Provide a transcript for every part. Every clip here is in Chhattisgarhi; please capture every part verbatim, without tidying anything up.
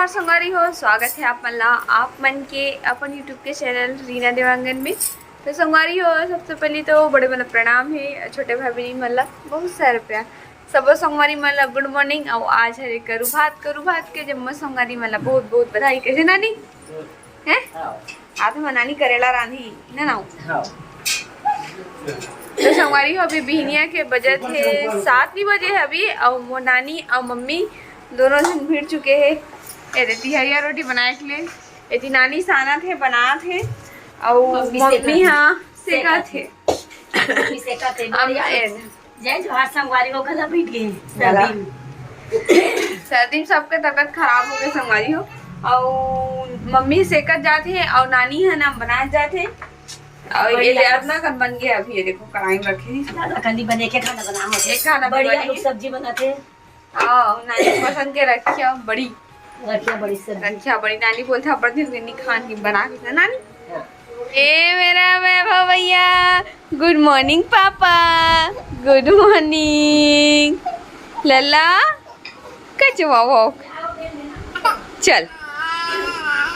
संगवारी हो, स्वागत है आप मन ला, आप मन के अपन YouTube के चैनल रीना देवांगन में। तो संगवारी हो, सबसे पहले तो बड़े मन ला प्रणाम है, छोटे भाई बहन मन ला बहुत सारा प्यार। सबो संगवारी मन ला गुड मॉर्निंग। अउ आज हरे करू भात, करू भात के जम्मो संगवारी मन ला बहुत बहुत बधाई। कैसे नानी? हैं? हाँ। आज हमर नानी करेला रांधी, ना ना? हाँ। तो संगवारी हो, अभी बिहनिया के बजत हे सात नहीं बजे हे अभी, अउ मोर नानी अउ मम्मी दोनों झन भिड़ चुके हे। एदे तिहरिया रोटी बनाए के लिए, एती नानी सानत हे, बनात हे, अउ मम्मी सेकत हे। मम्मी हा सेकत हे। मम्मी सेकत हे, अब बढ़िया। ए, जय जोहार संगवारी हो, गला बैठ गए हैं। सर्दी में। सर्दी में सबके तबीयत खराब हो गए संगवारी हो। अउ मम्मी सेकत जात हे अउ नानी है ना बनात जात हे। अउ ये बढ़िया। ले अतना कन बन गया अभी, ये देखो कढ़ाई में रखे हैं। दादा कली बने के खाना बना हो। एक खाना भी बढ़िया बने लोग है। सब्जी बनाते हैं। हाँ, नानी पसंद के रखिया बड़ी। रखिया बड़ी सब्जी। रखिया बड़ी, नानी बोलथे, "अपन दिन दिन खान की बना के दे नानी।" हाँ। ए मेरा वैभव भैया, गुड मॉर्निंग पापा, गुड मॉर्निंग लल्ला, कचवा वॉक। चल,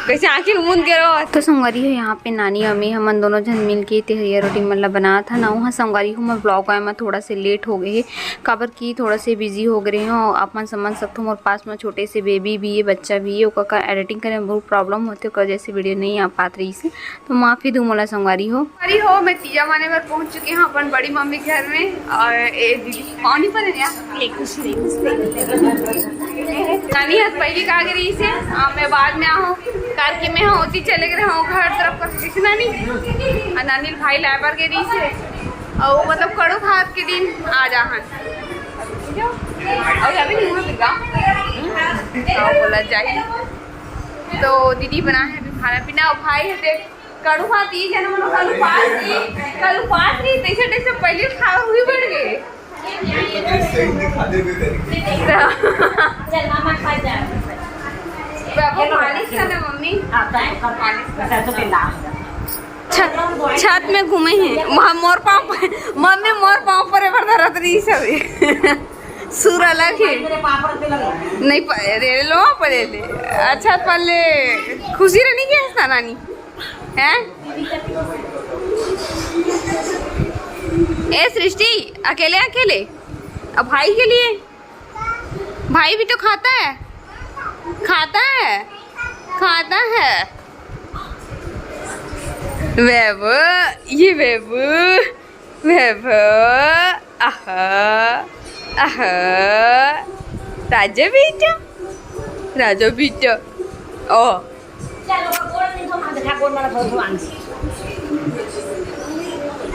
कैसे आँखी मूंद के रहो। तो संगवारी हो, यहाँ पे नानी अम्मी हमन दोनों झन मिल के तिहरिया रोटी मन ला बनात हन। अउ हाँ संगवारी हो, मैं ब्लॉग आए में थोड़ा से लेट हो गए हे, काबर कि थोड़ा से बिजी हो गए रहे हो। आप मन समझ सकते हो, मोर पास में छोटे से बेबी भी है, बच्चा भी है, ओकर का एडिटिंग करे में बहुत प्रॉब्लम होते, ओकर वजह से वीडियो नहीं आ पात रही से, तो माफी दू मोला संगवारी हो। संगवारी हो, मैं तीजा माने बर पहुंच चुके हूँ अपन बड़ी मम्मी के घर में। और ए दीदी, पानी पर है क्या? नानी आज पहली का आगे रही से, आ, मैं बाद में आहूँ, कार की मैं होती चले गए हूँ घर तरफ का किसी नानी। और नानी भाई लाए बर गए रही से, और वो मतलब कड़ू भात के दिन आ जा हन। और अभी नहीं हुआ बिका। और बोला जाए तो दीदी बना है अभी खाना पीना, और भाई है देख कड़ू भात ये जन मनो कल उपास रही, कल उपास रही, तैसे तैसे पहले खा हुई बढ़ गए। सही दिखा दे भी करके। चल मामा खा जा। बाबू मालिश करना मम्मी। हाँ, तो मालिश कर। छत, छत में घूमे हैं। वहाँ मोर पाँव पर, मम्मी मोर पाँव पर एक बार धरत रही सब। सुर अलग है। मेरे पाँव पर पे लगा। नहीं प-, रे लो पड़े ले। अच्छा पहले खुशी रहनी क्या है नानी? हैं? ए सृष्टि, अकेले अकेले? अब भाई के लिए? भाई भी तो खाता है, खाता है, खाता है। वेबू, ये वेबू, वेबू, आहा, आहा। राजा बेटा, राजा बेटा। ओ। चलो, गोड़ नहीं धो, हाथ धो, गोड़ मारा धो, धो आंगी।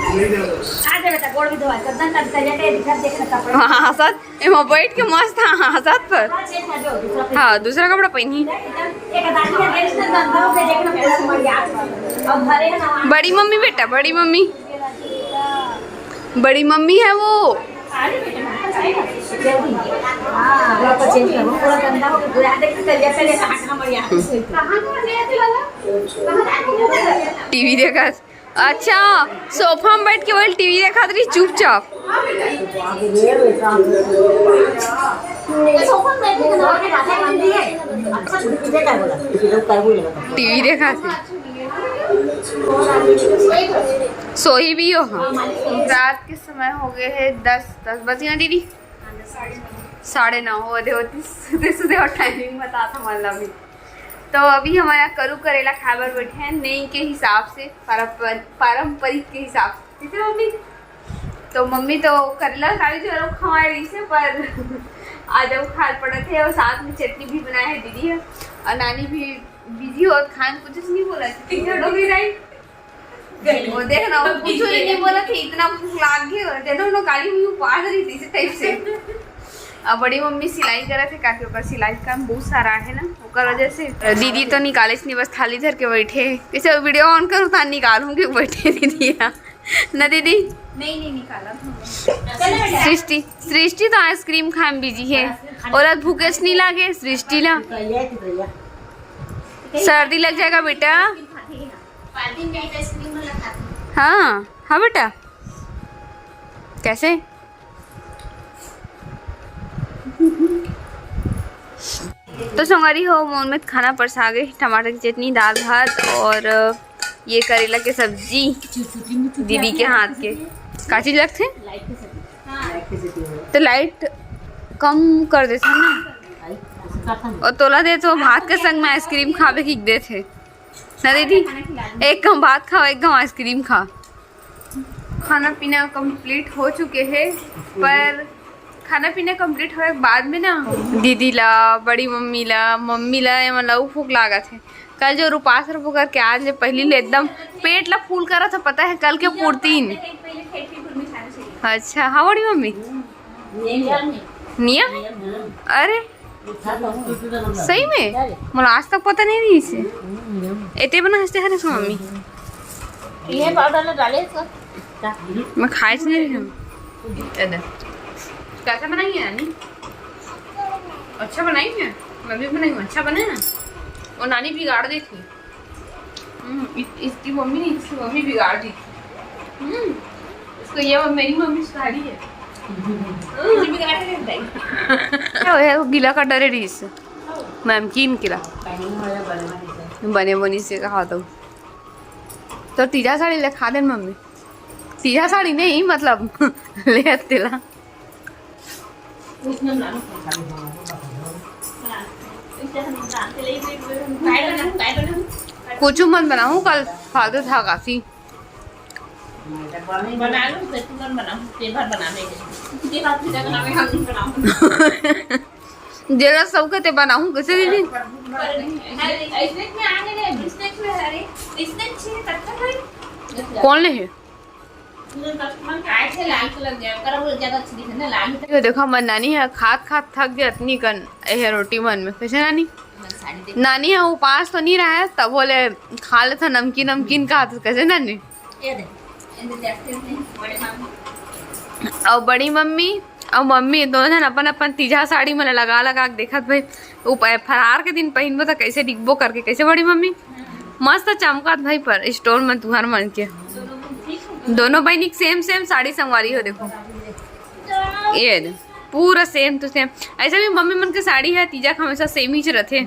आ जा बेटा, गोड़ भी धोआ, सब दंत अब तैयार है, सब देखना कपड़ा। हाँ, हाँ, सच। एमा बैठ के मस्त, हाँ, हाँ, सच पर। हाँ, चेक कर दो, दूसरा पे। हाँ, दूसरा कपड़ा पहनी। एक आदमी है, देखना, दंत धो के देखना, पूरा मर गया। अब भरे है ना वहाँ। बड़ी मम्मी बेटा, बड़ी मम्मी। बड़ी मम्मी है वो। टीवी देखा। अच्छा, सोफा में बैठ के बोल, टीवी देखा रही चुपचाप। टीवी देखा थी। सोई भी हो, हाँ। रात के समय हो गए है दस, दस बज गए दीदी, साढ़े नौ हो गए होती, सुते सुते और टाइमिंग बता था मतलब भी। तो अभी हमारा करू करेला खाए बर बैठे हैं, नई के हिसाब से, पारंपर-, पारंपरिक के हिसाब से, ठीक है मम्मी? तो मम्मी तो करेला खाली जो लोग खवाए रही से, पर आज वो खाए पड़त है और साथ में चटनी भी बनाए है दीदी है और नानी भी बिजी होत खान कुछ नहीं बोला, ठीक है, डोगरी राइट। वो देख ना, वो कुछ भी नहीं बोला था, इतना भूख लाग गई। और दे दो ना, काली हुई उपास रही थी इसी टाइप से। अब बड़ी मम्मी सिलाई करत है, काकि ओकर सिलाई काम बहुत सारा है ना, ओकर वजह से। दीदी तो निकाले नहीं, बस थाली धर के बैठे। कैसे वीडियो ऑन करूँ तो निकालूंगी, बैठे दीदी यहाँ। ना दीदी? नहीं, नहीं निकाला था। सृष्टि, सृष्टि तो आइसक्रीम खाए में बिजी है। और आज भूख नहीं लागे सृष्टि ला। सर्दी लग जाएगा बेटा। हाँ, हाँ बेटा, कैसे? तो संगवारी हो, मोर में खाना परसा गे, टमाटर की चटनी, दाल भात और ये करेला के सब्जी, दीदी के हाथ के। का चीज लगथे? तो लाइट कम कर देथे ना। और तोला दे तो भात के संग में आइसक्रीम खावे की देथे ना दीदी? एक घम भात खाओ, एक घम आइसक्रीम खा। खाना पीना कंप्लीट हो चुके हे, पर खाना पीना कंप्लीट होए के बाद में ना दीदी ला, बड़ी मम्मी ला, मम्मी ला, ये मन ला भूख लागत हे। कल जो उपास रखबो करके आज ले पहली ले एकदम पेट ला फुल करत हे, पता है कल के पूर्तिन। अच्छा, हाँ बड़ी मम्मी। नियम? अरे सही में? मोला आज तक पता नहीं रहिस हे। एते बना हंसते हरे मम्मी। ये पाउडर ला डाले इसको। मैं खाए से नहीं रही हूँ। ये दे। कैसा बनाई है नानी? अच्छा बनाई है? मैं भी बनाई हूँ। अच्छा बना है? वो नानी बिगाड़ दी थी। हम्म, इ-, इसकी मम्मी नहीं, इसकी मम्मी बिगाड़ दी थी। हम्म, इसको ये मेरी मम्मी सिखा रही है। हम्म, बिगाड़ के नहीं बताई। क्या है वो गीला का डरे रही इससे? नमकीन किला। बने बनी से कहा तो। तो तीजा साड़ी ले खा देन मम्मी। तीजा साड़ी नहीं, मतलब ले तेला। कुछ मन बनाऊं कल, फालतू था काफी। बना लो, तो तुरंत बना, ते भर बना ले। ते बात फिर बनावे, हम नहीं बनाऊंगा। जेला सब कहते बनाऊं, कैसे दीदी? अरे, इसमें क्या आने दे? इसमें क्यों है? अरे, इसमें अच्छी है, कब तक है? कौन ले है? तुरंत कस्टमर के आए थे, लाल कलर दिया, करा वो ज्यादा अच्छी दिखे ना, लाल। ये देखो, हमर नानी है, खात खात थक गया इतनी कन, ये रोटी मन में। कैसे नानी? हमारी साड़ी देख। नानी है, उपास तो नहीं रहा है, तब बोले खा लेता नमकीन, नमकीन कहा तो कैसे नानी? ये दे, ये दे, देखते हैं, बड़े मामा। और बड़ी मम्मी और मम्मी दोनों जन अपन अपन तीजा साड़ी मन लगा लगा के देखत भाई, उप-, फरार के दिन पहिनबो त कैसे दिखबो करके। कैसे बड़ी मम्मी? मस्त चमकत भाई, पर स्टोर में तुहर मन के दोनों बहनी सेम सेम साड़ी संगवारी हो। देखो ये दे, पूरा सेम टू सेम। ऐसे भी मम्मी मन के साड़ी है, तीजा के हमेशा सेम ही रहते।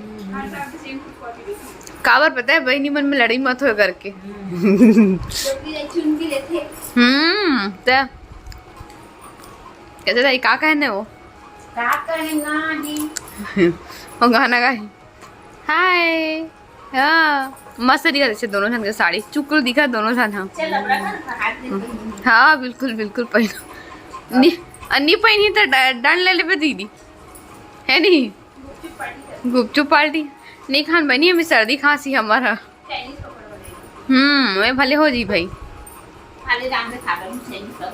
काबर पता है, बहनी मन में लड़ाई मत हो करके। हम्म, त कैसे ताई, का कहने वो? का कहे ना ही? वो गाना गाई। हाय। हाँ, मस्त दिखत हे दोनों झन के साड़ी, चुकुल दिखत दोनों झन ह। चल, अब रख, हाथ दे दे। हाँ, बिल्कुल, बिल्कुल पहिनो। नी, आ, नी पहिनी त ड-, डंड ले लेबे दीदी, है नी? गुपचुप पार्टी। नहीं खान बनी, हमें सर्दी खांसी हमारा। हम्म, मैं भले हो जी भाई। खाली राम में खा कर मुझे नहीं सब।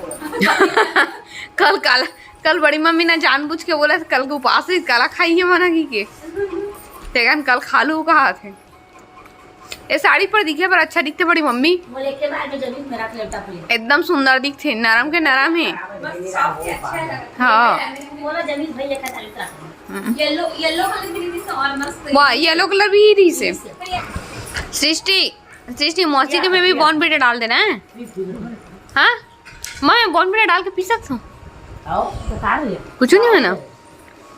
कल काला, कल बड़ी मम्मी ने जानबूझ के बोला, कल के उपास रही, काला खाई है मना की के। तेगन कल खा लू कहा थे। ये साड़ी पर दिखे पर अच्छा दिखते बड़ी मम्मी। बोले के बाद में जमीन में रख लेता पूरी। एकदम सुंदर दिखते, नरम के नरम है। बस सॉफ्ट है, अच्छा है। हाँ। बोला जमीन भाई एक साड़ी रख। हम्म। येलो, येलो कलर भी दिखते और मस्त। वाह, येलो कलर भी ही रही से। सृष्टि, सृष्टि मौसी के में भी बॉर्नविटा डाल देना है। हाँ, मैं बॉर्नविटा डाल के पी सकता हूँ। आओ, तो खा रही है। कुछ नहीं है ना।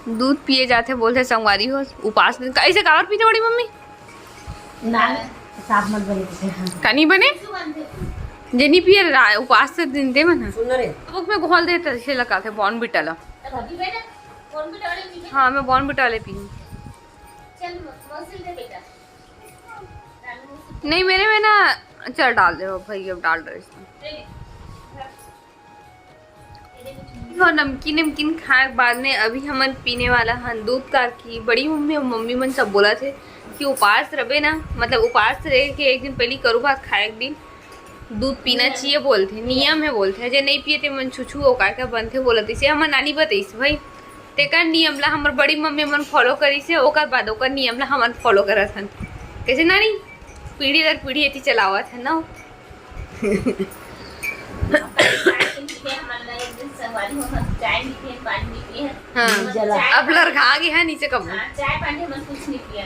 दूध पिए जाथे, बोलथे संगवारी हो, उपास दिन। ऐसे काबर पीथे बड़ी मम्मी? ना, साफ मत बने पीछे। का नहीं बने? जे नहीं पिए रा-, उपास से दिन दे मन। सुन रे। बुक में घोल देते, ऐसे लगाथे बॉर्नविटा ला। तो भाभी बेटा, बॉर्नविटा वाले पीछे। हाँ, मैं बॉर्नविटा वाले पीऊँ। चल, मौसी दे बेटा। नहीं, मेरे में ना, चल डाल दे भाई, अब डाल रहे इसमें। तो नमकीन नमकीन खाए के बाद में अभी हमन पीने वाला हन दूध कारकी। बड़ी मम्मी और मम्मी मन सब बोला थे कि उपास रहे ना, मतलब उपास रहे के एक दिन पहले करू भात खाए के दिन दूध पीना चाहिए बोलथे, नियम है बोलथे, जे नहीं पिए ते मन छुछू हो का का बनथे बोलत, इसे हमर नानी बताइस भाई। तेकर नियम ला हमर बड़ी मम्मी मन फॉलो करिस हे, ओकर बाद ओकर नियम ला हमन फॉलो करत हन। कैसे नानी? पीढ़ी दर पीढ़ी एती चलावत है ना। हाँ। अब लरघा गे है नीचे कब।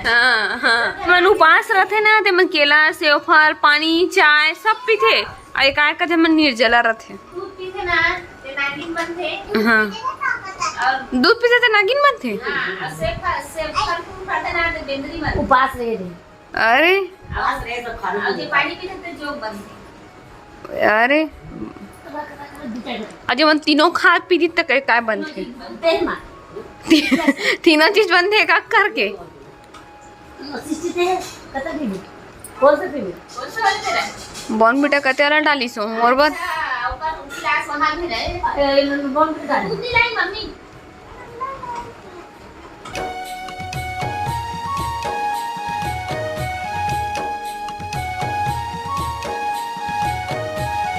हाँ, हाँ। मन उपास रहते ना, ते मन केला, सेव फल, पानी, चाय सब पीथे। आ एकाएक का मन निर्जला रहते। दूध पीथे ना, ते नागिन बनथे। हाँ। दूध पीथे त नागिन बनथे। उपास रहे रे। अरे, अरे, अजय मन तीनों खा पी दी त काय बनथे? तीनों चीज बनथे का करके? बॉर्नविटा कते वाला डालिस हो मोर बर?